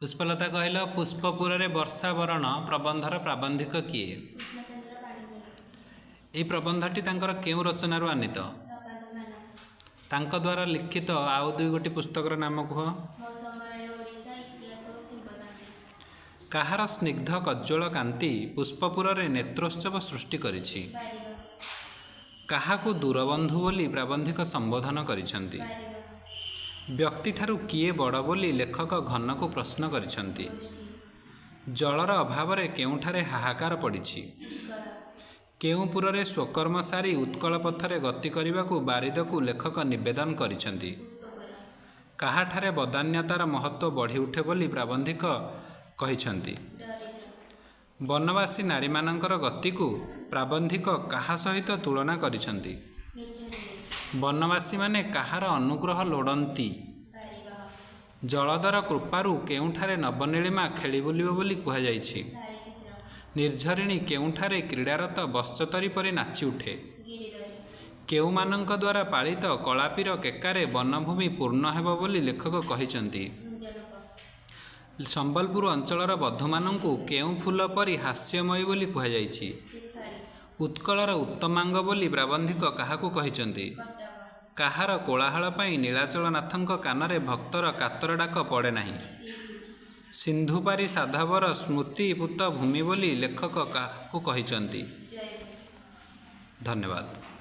ପୁଷ୍ପଲତା କହିଲ, ପୁଷ୍ପପୁରରେ ବର୍ଷାବରଣ ପ୍ରବନ୍ଧର ପ୍ରାବନ୍ଧିକ କିଏ? କୃଷ୍ଣଚନ୍ଦ୍ର ପାଣିଗ୍ରାହୀ। ଏହି ପ୍ରବନ୍ଧଟି ତାଙ୍କର କେଉଁ ରଚନାରୁ ଆନୀତ? ପ୍ରବନ୍ଧ ମାନସ। ତାଙ୍କ ଦ୍ୱାରା ଲିଖିତ ଆଉ ଦୁଇଗୋଟି ପୁସ୍ତକର ନାମ କୁହ। ମୋ ସମୟର ଓଡ଼ିଶା, ଇତିହାସ ଓ କିମ୍ବଦନ୍ତୀ। କାହାର ସ୍ନିଗ୍ଧ କଜ୍ଜ୍ୱଳ କାନ୍ତି ପୁଷ୍ପପୁରରେ ନେତ୍ରୋତ୍ସବ ସୃଷ୍ଟି କରିଛି? ବାରିବ। କାହାକୁ ଦୂରବନ୍ଧୁ ବୋଲି ପ୍ରାବନ୍ଧିକ ସମ୍ବୋଧନ କରିଛନ୍ତି? ବାରିବ। ବ୍ୟକ୍ତିଠାରୁ କିଏ ବଡ଼ ବୋଲି ଲେଖକ ଘନକୁ ପ୍ରଶ୍ନ କରିଛନ୍ତି? ଗୋଷ୍ଠୀ। ଜଳର ଅଭାବରେ କେଉଁଠାରେ ହାହାକାର ପଡ଼ିଛି? ଉତ୍କଳ। କେଉଁ ପୁରରେ ସ୍ୱକର୍ମ ସାରି ଉତ୍କଳ ପଥରେ ଗତି କରିବାକୁ ବାରିଦକୁ ଲେଖକ ନିବେଦନ କରିଛନ୍ତି? ପୁଷ୍ପପୁର। କାହାଠାରେ ବଦାନ୍ୟତାର ମହତ୍ତ୍ୱ ବଢ଼ିଉଠେ ବୋଲି ପ୍ରାବନ୍ଧିକ କହିଛନ୍ତି? ଦରିଦ୍ର। ବନବାସୀ ନାରୀମାନଙ୍କର ଗତିକୁ ପ୍ରାବନ୍ଧିକ କାହା ସହିତ ତୁଳନା କରିଛନ୍ତି? ନିର୍ଝରିଣୀ। ବନବାସୀମାନେ କାହାର ଅନୁଗ୍ରହ ଲୋଡ଼ନ୍ତି? ବାରିବହ। ଜଳଧର କୃପାରୁ କେଉଁଠାରେ ନବନୀଳିମା ଖେଳିବୁଲିବ ବୋଲି କୁହାଯାଇଛି? ଶାଳିକ୍ଷେତ୍ର। ନିର୍ଝରିଣୀ କେଉଁଠାରେ କ୍ରୀଡ଼ାରତ ବତ୍ସତରୀ ପରି ନାଚିଉଠେ? ଗିରିଧରୀ। କେଉଁମାନଙ୍କ ଦ୍ୱାରା ପାଳିତ କଳାପୀର କେକାରେ ବନଭୂମି ପୂର୍ଣ୍ଣ ହେବ ବୋଲି ଲେଖକ କହିଛନ୍ତି? ଗୁଞ୍ଜନକ। ସମ୍ବଲପୁର ଅଞ୍ଚଳର ବଧୂମାନଙ୍କୁ କେଉଁ ଫୁଲ ପରି ହାସ୍ୟମୟୀ ବୋଲି କୁହାଯାଇଛି? ଶେଫାଳୀ। ଉତ୍କଳର ଉତ୍ତମାଙ୍ଗ ବୋଲି ପ୍ରାବନ୍ଧିକ କାହାକୁ କହିଛନ୍ତି? କଟକ। କାହାର କୋଳାହଳ ପାଇଁ ନୀଳାଚଳନାଥଙ୍କ କାନରେ ଭକ୍ତର କାତର ଡାକ ପଡ଼େ ନାହିଁ? ସିନ୍ଧୁ। ସିନ୍ଧୁପାରି ସାଧବର ସ୍ମୃତିପୂତ ଭୂମି ବୋଲି ଲେଖକ କାହାକୁ କହିଛନ୍ତି? ଜୟପୁର। ଧନ୍ୟବାଦ।